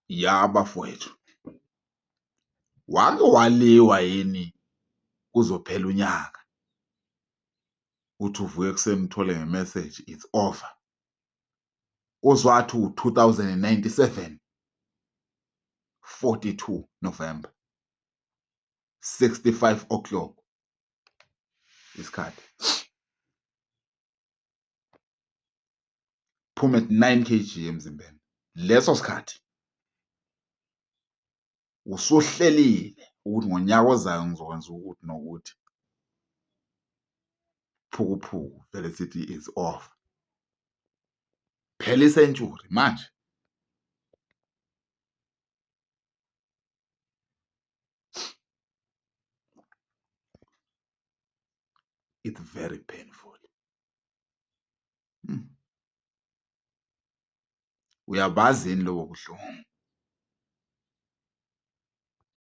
Ya bafowethu, wake waliwa yini kuzophela unyaka, uthi uvuka ekuseni uthole nge-message, it's over. Uzwathi u-2097, 42 November, 65 o'clock isikhathi. Phume at 9 kg emzimbeni. Leso sikhathi usuhlelile ukuthi ngonyaka ozayo ngizokwenza ukuthi nokuthi. Phukuphuku vele sithi it's off. Phela i-century manje. It's very painful. Uyabazi yini lobo buhlungu?